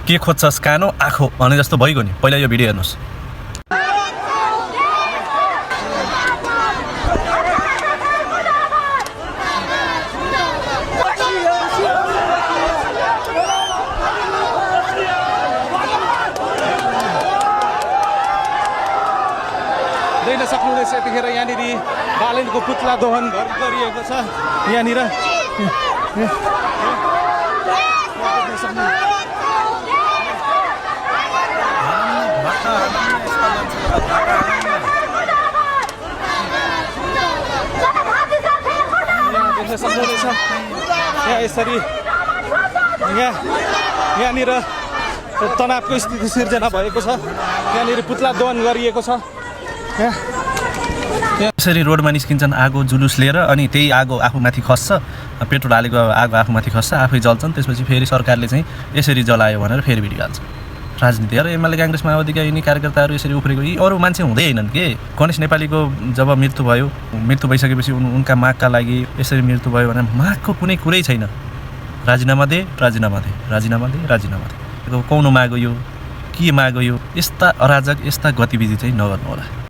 के खोज्छस् कानो आँखो भने जस्तो भइगयो नि। पहिला यो भिडियो हेर्नुहोस्। देख्न सक्नुहुनेछ यतिखेर यहाँनिर बालेनको पुतला दहन गरिएको छ। यहाँनिर देख्न सक्नुहुनेछ यहाँ यसरी यहाँनिर तनावको स्थिति सिर्जना भएको छ। यहाँनिर पुतला दहन गरिएको छ। यसरी रोडमा निस्किन्छन् आगो जुलुस लिएर, अनि त्यही आगो आफूमाथि खस्छ, पेट्रोल हालेको आगो आफूमाथि खस्छ, आफै जल्छन्। त्यसपछि फेरि सरकारले चाहिँ यसरी जलायो भनेर फेरि भिडियो हाल्छ। राजनीति र एमाले काङ्ग्रेस माओवादीका यिनी कार्यकर्ताहरू यसरी उफ्रेको यी अरू मान्छे हुँदै हैनन् के। गणेश नेपालीको जब मृत्यु भयो, मृत्यु भइसकेपछि उनका मागका लागि यसरी मृत्यु भयो भने मागको कुनै कुरै छैन। राजीनामा दे, राजीनामा दे, राजीनामा दे, राजीनामा दे। कौन माग्यो यो, के माग्यो यो? यस्ता अराजक, यस्ता गतिविधि चाहिँ नगर्नु होला।